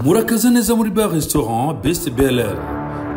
Murakaza neza muri bar restaurant Best BLR.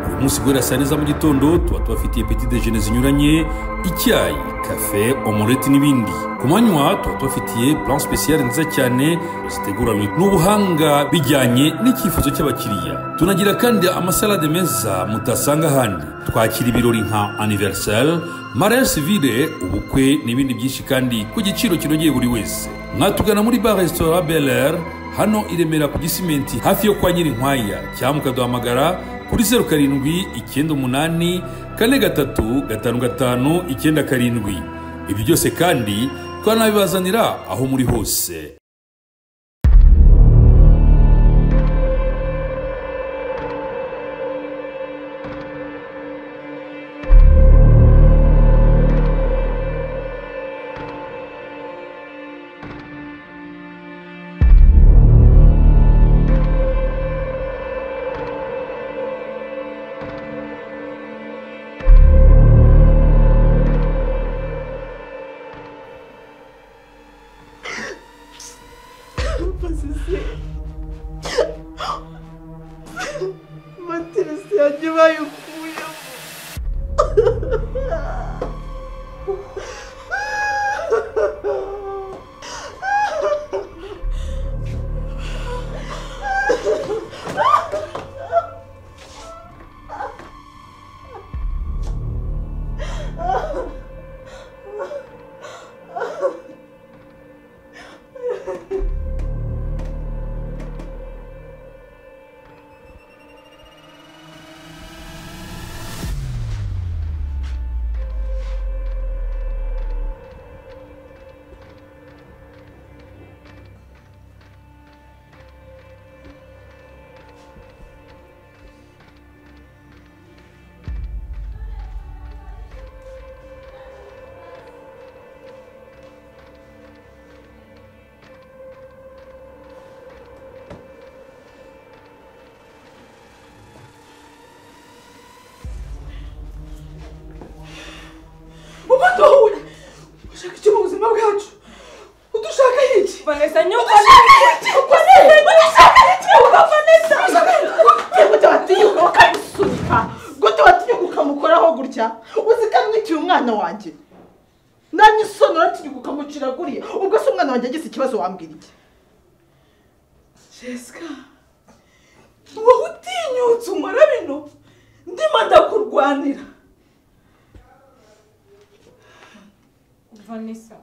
Buri munsi guhera saa neza mu gitondo tuba tubafitiye petit déjeuner zinyuranye, icyayi, café, omelette n'ibindi. Ku manywa tuba tubafitiye plan spécial nziza cyane ziteguranywe n'ubuhanga bijyanye n'icyifuzo cy'abakiriya. Tunagira kandi amasalade meza mutasanga ahandi. Twakira ibirori nka anniversaire, mariage civile, ubukwe n'ibindi byinshi kandi ku giciro kinogeye buri wese. Mwatugana muri bar restaurant BLR hano i Remera ku Gisimenti hafi yo kwa Nyirinkwaya, cyangwa mukaduhamagara kuri 0798 43 55 97. Ibyo byose kandi twanabibazanira aho muri hose. Vanessa, gute watinyuka ukamukoraho gutya? Uzi umwana wanjye nanjye isoni uratinyuka ukamucira guriya? Ubwo se umwana wanjye agize ikibazo wambwira iki? Jessica, wowe utinyutse umara bino ndimo ndakurwanira. Vanessa,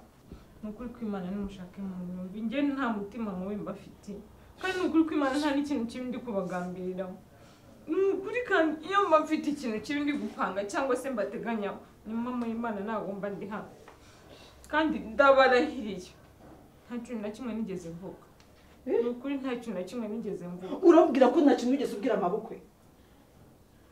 nukuri kwimana nimushake mu nyumva, njye nta mutima mubi mbafitiye, kandi nukuri kwimana nta n'ikintu kibi ndi kubagambiriramo. Nukuri kandi iyo mba mfite ikintu kibi ndi gupanga cyangwa se mbateganyaho, ni mama y'Imana ntabwo mba ndi hano. Kandi ndabarahiriye nta kintu na kimwe nigeze mvuga. Nukuri nta kintu na kimwe nigeze mvuga. Urambwira ko nta kintu wigeze ubwira amabukwe?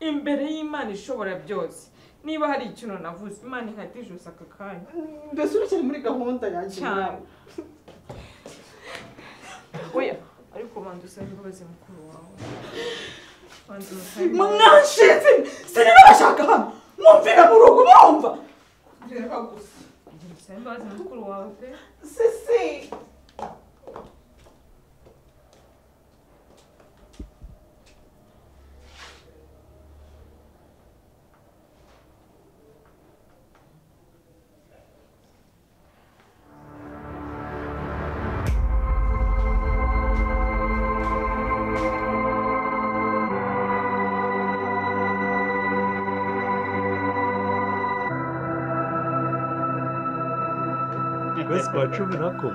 Imbere y'Imana ishobora byose, niba hari ikintu navuze Imana inkata ijosi aka kanya. Mbese uracyari muri gahunda yanjye cyane? Oya, ariko banza usabe imbabazi mukuru wawe. Mwanshinze sinabashaka hano, mumvira mu rugo murumva. Reba gusa. Usabe imbabazi mukuru wawe pe. Sisi. Kwezi kwa 11.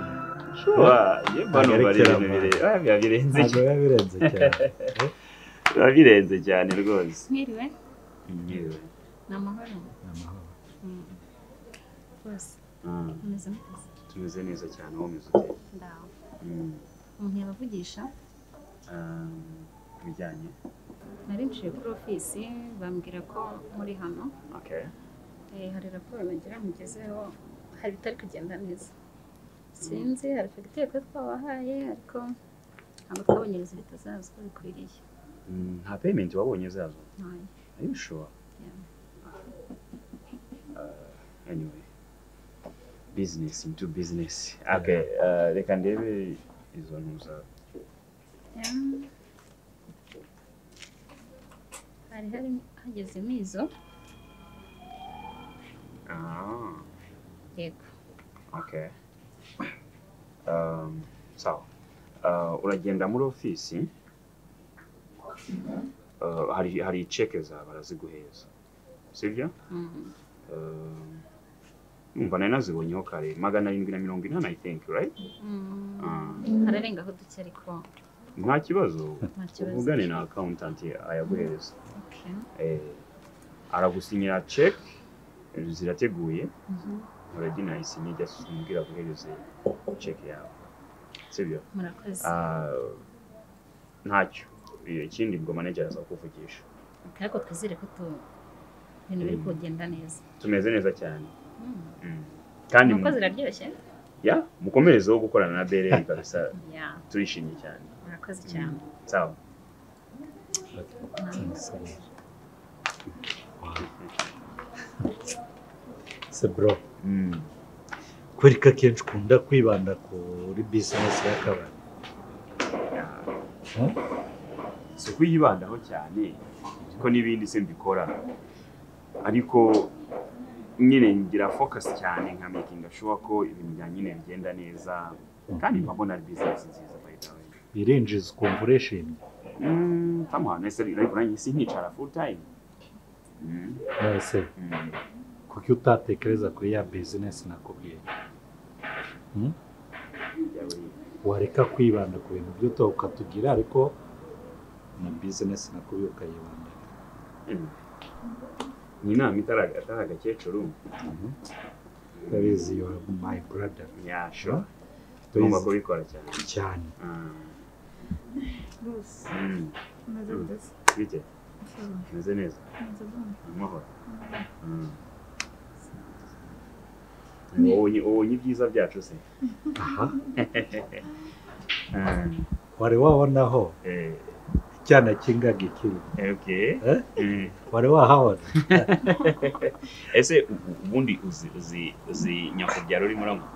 Biba birenze cyane rwose. Mwiriwe. Mwiriwe. Ni amahoro. Ni amahoro. Rwose. Umeze neza. Tumeze neza cyane, wowe umeze ute? Ndaho. Umuntu yabavugisha? Ku bijyanye? Nari nciye kuri ofisi bambwira ko muri hano. Okay. Hari raporo bagira mugezeho, hari bitari kugenda neza. Sinzi hari fagitire ko twabahaye ariko ntabwo twabonye resultat zazo uko bikwiriye. Nta payment wabonye zazo? Ntayo. Are you sure? Yeah. Anyway, business into business. Okay, reka ndebe izo ntuza. Yeah. Hari hagezemo izo. Yego. Okay. Sawa. Uragenda muri ofisi, hari check za baraziguheza, sibyo? Numva nari nazibonyeho kare 780, I think, right? Hararengaho duke ariko nta kibazo, uvugane na accountant ayaguhereza. Okay. Aragusinyira check zirateguye. Already nayisinye, just umubwira aguhereze check yawe, sibyo? Murakoze. Ntacyo ikindi ubwo manager aza kukuvugisha. Okay, ariko twizere ko ibintu biri kugenda neza. Tumeze neza cyane. Kandi mukozi iraryoshye. Ya, mukomerezeho gukorana na BRL kabisa. Turishimye cyane. Murakoze cyane. Sawa. Se bro. Kwereka kenshi ukunda kwibanda kuri business y'akabari. Si kuyibandaho cyane ko n'ibindi se mbikora, ariko nyine ngira focus cyane nka making sure ko ibintu bya nyine bigenda neza, kandi mbabona business nziza by the way. Birinjiza ukumva urishimye. Tamuha nese ariko nanjye sinkicara full time. Nese kuki utatekereza kuri ya business nakubwiye? Wareka kwibanda ku bintu byose ukatugira, ariko na business nakubwiye ukayibanda. Ni inama itari agakecuru. Ndabizi, you are my brother. Yeah, sure. Tugomba kubikora cyane cyane. Bose meze neza. Bite? Meze neza. Amahoro. Ubonye ibyiza byacu se? Aha. Wari wabonaho icyana cy'ingagi kiri. Okay. Wari wahabona? Ese ubundi uzi nyakubyara urimo uranywa?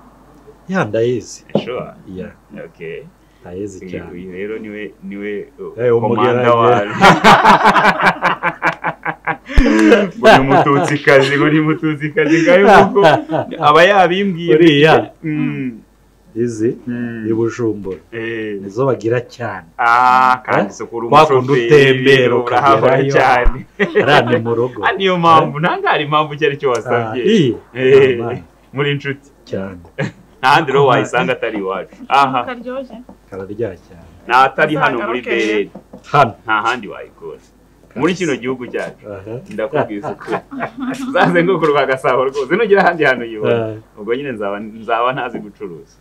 Ya, ndayizi. Sure. Yeah. Okay. Ndayizi cyane. Uyu rero niwe komanda wawe. Ngo ni umututsikazi, ngo ni umututsikazi ngayo kuko aba yabimbwiye. Uriya. Izi ni Bujumbura. Nizo bagira cyane. Kandi sukura umushoferi utembera ukagerayo cyane. Ari mu rugo. Niyo mpamvu nanga hari impamvu icyo aricyo wasabye. Muri inshuti cyane. Ntahandi rero wayisanga atari iwacu. Aha. Karyoshye. Kararyoshye cyane. N'atari hano muri BRL. Hano. Nta handi wayikura. Muri kino gihugu cyacu. Ndakubwiza ukuri. Uzaze ngo ku Gasabo rwose nugira ahandi hantu uyibona. Ubwo nyine nzaba ntazi gucuruza.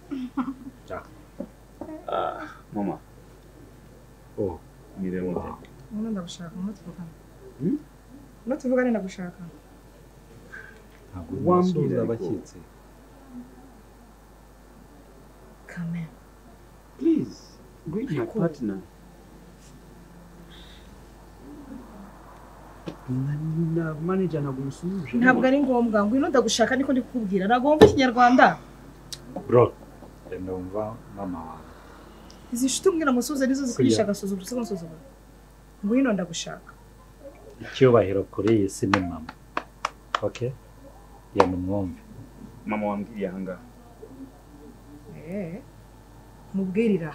Mama. Oh, niremo. Uno ndagushaka, uno tuvugane. Uno tuvugane ndagushaka. Ntabwo wambwira abashyitsi. Come in. Please, greet my partner. Na manager ntabwo umusuhuje. Ntabwo ari ngombwa, ngwino ndagushaka niko ndi kukubwira. Ntabwo wumva Ikinyarwanda. Bro, ndumva mama wawe. Izi nshuti umbwira musuhuze nizo zikwigisha agasuzuguro se kunsuzugura. Ngwino ndagushaka. Icyubahiro kuri iyi si ni mama. Okay? Yamumwumve. Mama wambwiriye aha ngaha. Mubwirira.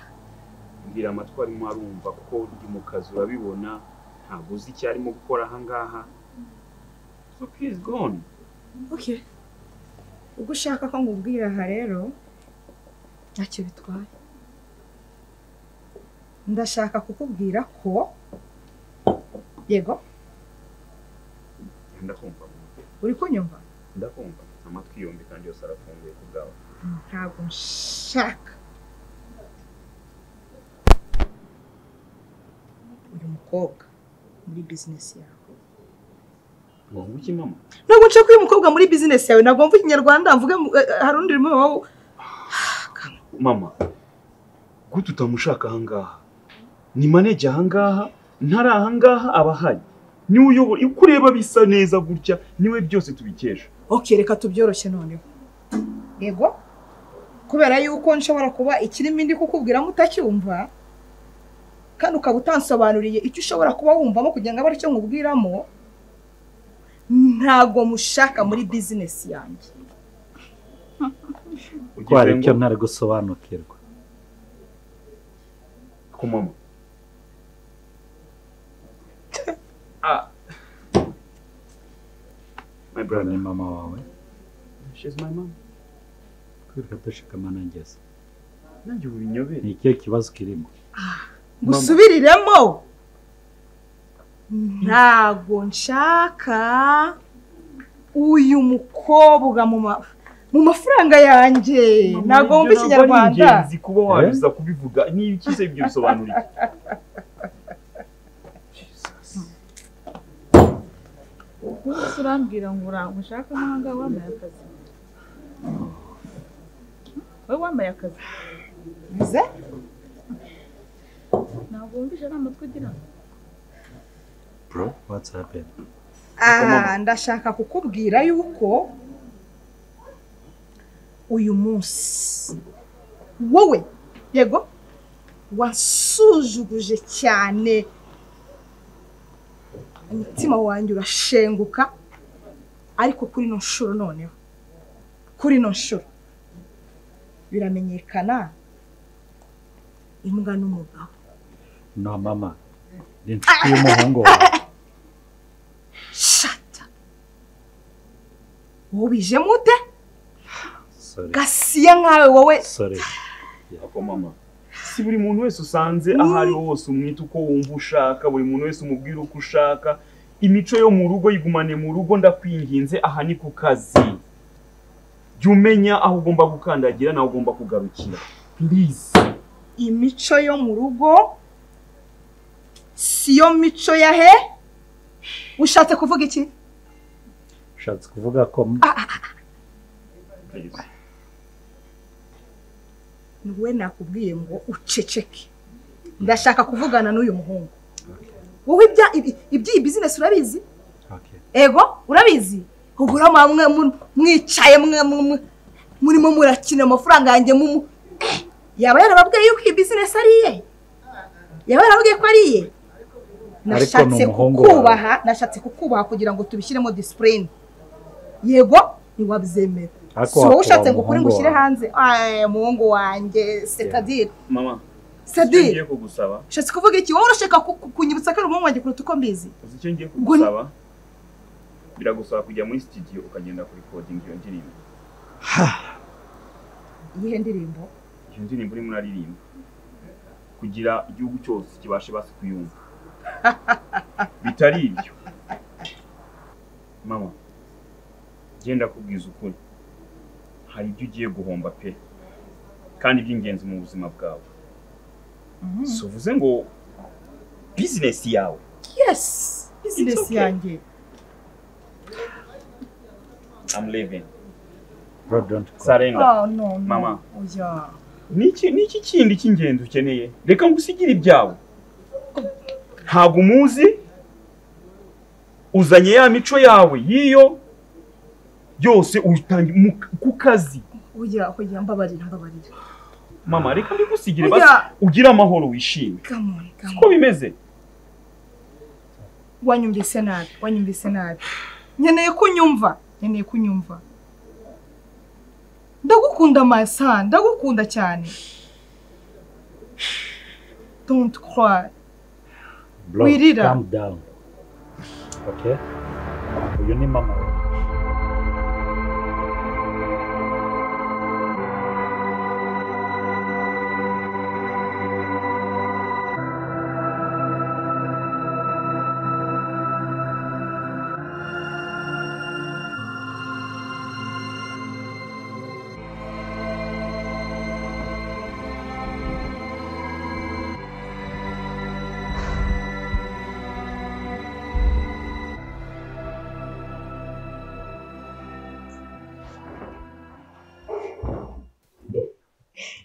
Mbwira amatwi arimo arumva kuko ndi mu kazi urabibona. Ntabwo uzi icyo arimo gukora aha ngaha. So please go on. Okay. Ubwo ushaka ko ngubwira aha rero ntacyo bitwaye. Ndashaka kukubwira ko yego. Ndakumva. Uri kunyumva? Ndakumva. Amatwi yombi kandi yose arafunguye ku bwawe. Ntabwo nshaka uyu mukobwa muri business yawe. Ngo iki mama? Ntabwo nshaka uyu mukobwa muri business yawe, ntabwo mvuga Ikinyarwanda, mvuge hari undi rurimi wowe. Mama, gute utamushaka aha ngaha? Ni manager aha ngaha, ntari aha ngaha aba ahari. Niwe uyobora, uko ureba bisa neza gutya, niwe byose tubikesha. Okay, reka tubyoroshye noneho. Yego? Kubera yuko nshobora kuba ikirimi ndi kukubwira mutacyumva, kandi ukaba utansobanuriye icyo ushobora kuba wumvamo kugira ngo abe aricyo nkubwiramo, ntago mushaka muri business yanjye. Ko hari icyo ntari gusobanukirwa. Ko mama. Ah. My brother ni mama wawe. She's my mom. Kwiruka dushikamana ngeze. Nanjye ubu binyobere. Ni ikihe kibazo kirimo? Gusubiriremo. Ntago nshaka uyu mukobwa mu mafaranga yanjye. Ntago wumva ikinyarwanda. Ingenzi kuba wabiza kubivuga niba ikize ibyo bisobanura iki? Ubwo urambwira ngo ushaka amahanga wambaye akazi. Wowe wambaye akazi. Bize? Ntabwo wumvise ari amatwi ugira. Bro, what's happened? Ah, ndashaka kukubwira yuko uyu munsi wowe yego wasuzuguje cyane, umutima wanjye urashenguka, ariko kuri no nshuro noneho kuri no nshuro biramenyekana imbwa n'umugabo. No mama, ni inshuti y'umuhungu wawe. Shut up. Wowe bijemo ute? Gasiya nkawe wowe. Sorry. Ako mama, si buri muntu wese usanze ahari hose umwita uko wumva ushaka, buri muntu wese umubwira uko ushaka. Imico yo mu rugo yigumane mu rugo, ndakwinginze, aha ni ku kazi. Jya umenya aho ugomba gukandagira naho ugomba kugarukira. Please. Imico yo mu rugo siyo mico ya he? Ushatse kuvuga iki? Ushatse kuvuga ko we nakubwiye ngo uceceke. Ndashaka kuvugana n'uyu muhungu. Wowe iby'iyi business urabizi? Ego urabizi? Ugura mamwe mwicaye mwe murimo murakina amafaranga yanjye mu yaba yarababwiye yuko iyi business ari iye? Yaba yarababwiye ko ari iye? Nashatse kukubaha kugira ngo tubishyiremo discipline. Yego ntiwabyemera. Si wowe ushatse ngo ukuri ngo ushyire hanze. Ay, muhungu wanjye, c'est-à-dire. Mama, c'est-à-dire. Ngiye kugusaba. Ushatse kuvuga iki? Wowe urashaka kunyibutsa ko ari umuhungu wanjye kuruta uko mbizi? Uzi icyo ngiye kugusaba? Biragusaba kujya muri studio ukagenda kuri recording iyo ndirimbo. Iyihe ndirimbo? Iyo ndirimbo urimo uraririmba. Kugira igihugu cyose kibashe basi kuyumva. Bitari ibyo. Mama, genda kubwiza ukuri. Hari ibyo ugiye guhomba pe, kandi by'ingenzi mu buzima bwawe. So uvuze ngo business yawe. Yes, business yanjye. I'm leaving. Bro, don't go. Surrender. Oh, no, no. Mama. Oya. Niki kindi cy'ingenzi ukeneye? Reka ngusigire ibyawe. Ntabwo umuzi, uzanye ya mico yawe yiyo yose utangi ku kazi. Oya, oya, mbabarira. Mama, reka mbigusigire basi ugira amahoro wishime. Come on, come on. Siko bimeze. Wanyumvise nabi. Nkeneye kunyumva. Ndagukunda my son, ndagukunda cyane. Don't cry. Bro, wirira. Calm down. Okay? Uyu ni mama wawe.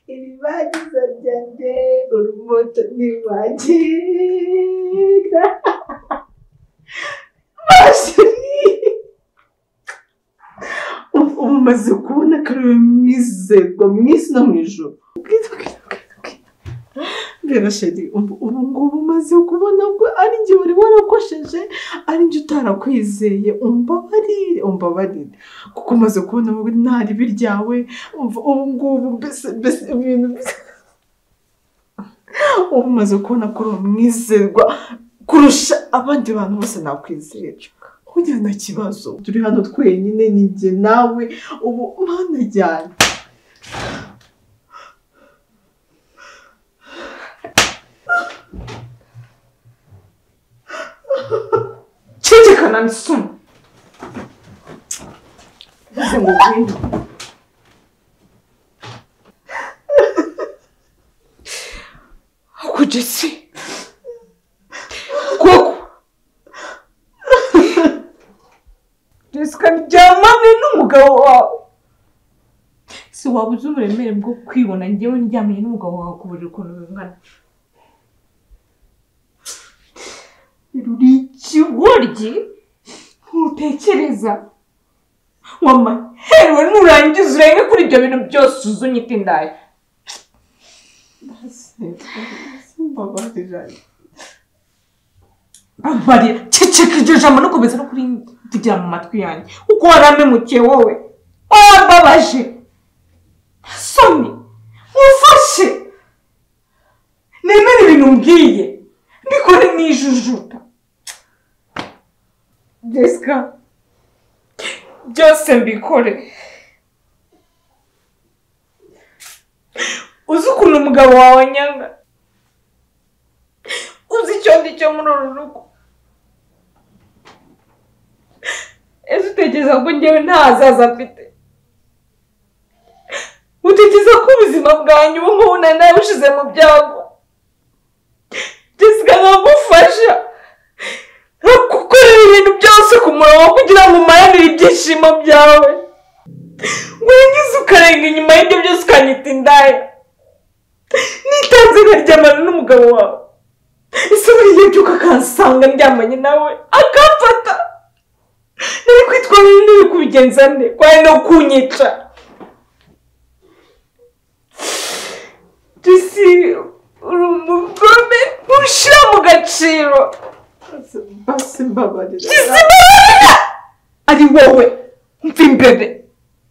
Ibibagiza byanjye urumoto ntiwagira. Bashiri, ubu umaze kubona ko ari we mwizerwa mu isi no mu ijuru. Rero sheri ubu ngubu umaze kubona ko ari njye wari warakosheje, ari njye utarakwizeye, umbabarire umbabarire kuko umaze kubona nta ribi ryawe. Ubu ngubu mbese ibintu ubu umaze kubona ko uri umwizerwa kurusha abandi bantu bose nakwizera. Kugira nta kibazo turi hano twenyine ni njye nawe ubu mana jyana. Ceceka nanisuma bize ngo ngwino. Ako Jesse koko Jessica ndyamane n'umugabo wawe. Si waba uzi uburemere bwo kwibona njyewe ndyamanye n'umugabo wawe ku buriri ukuntu bingana. Uri ikigoryi ntutekereza wamaherewe nurangiza urenge kuri ibyo bintu byose uzunyita indaya. Mbabarira ceceka iryo jambo no komeza no kurivugira mu matwi yanjye kuko warampemukiye wowe, warambabaje. Soni mufashe nemere ibintu mbwiye mbikore nijujuta. Jessica byose mbikore. Uzi ukuntu umugabo wawe anyanga, uzi icyo ndi cyo muri uru rugo. Ese utekereza ko njyewe nta hazaza mfite? Utekereza ko ubuzima bwanjye ubu ngubu nari nabushize mu byago? Jessica nkagufasha nkagukorera ibintu byose ku murongo kugira ngo umaranire ibyishimo byawe, warangiza ukarenga inyuma y'ibyo byose ukanyita indaya. Nitanze nkaryamana n'umugabo wawe, ese buriya byuka akansanga ndyamanye nawe akamfata, nari kwitwara nari kubigenza nde ko ari no kunyica? Jesse uri umugome ntushyira mu gaciro. Basi mbabarira. Jesse mbabarira ari wowe mva imbere,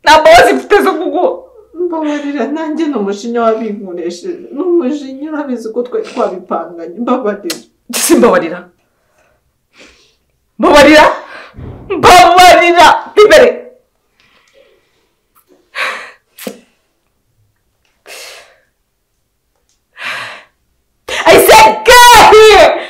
nta mbabazi mfite zo kuguha. Mbabarira nanjye ni umujinya wabinkoresheje, ni umujinya urabizi ko twari twabipanganye. Mbabarira Jesse mbabarira mbabarira mbabarira imbere. I said get here.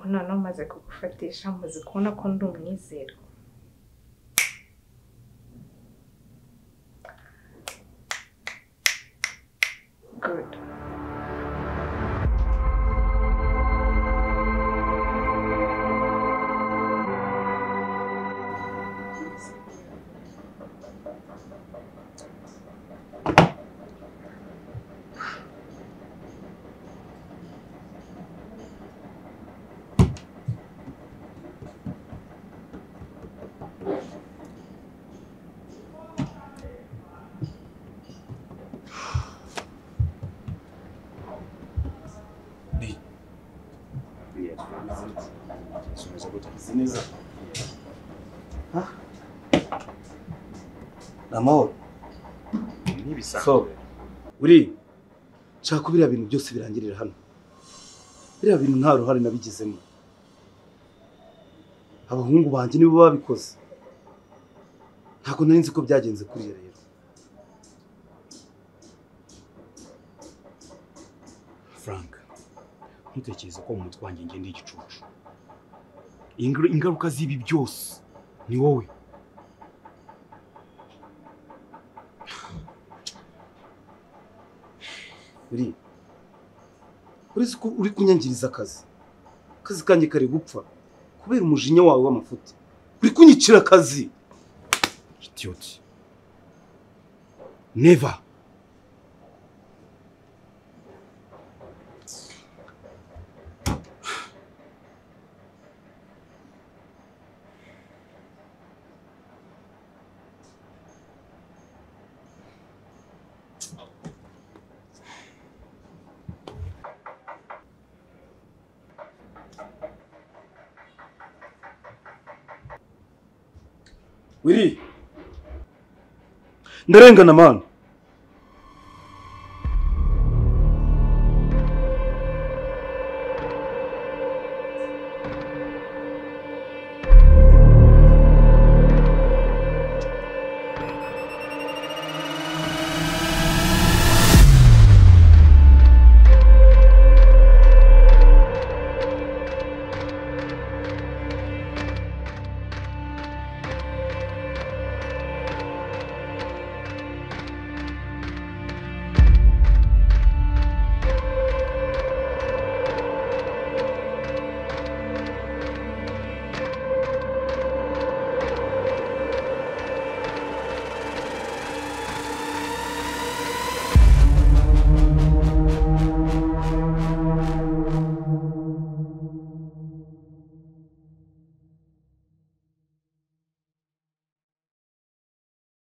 Noneho maze kugufatisha maze kubona ko ndi umwizerwa. Good. Amahoro n'ibisanzwe. Uri nshaka biriya bintu byose birangirira hano. Biriya bintu nta ruhare nabigizemo. Abahungu banjye nibo babikoze. Ntabwo nari nzi ko byagenze kuriya rero. Frank, ntutekereze ko mu mutwe wanjye ngenda igicucu. Ingaruka z'ibi byose ni wowe. Uri kunyangiriza akazi. Akazi kanjye kari gupfa kubera umujinya wawe w'amafuti. Uri kunyicira akazi. Idiot. Never. Wiri, ndarengana man.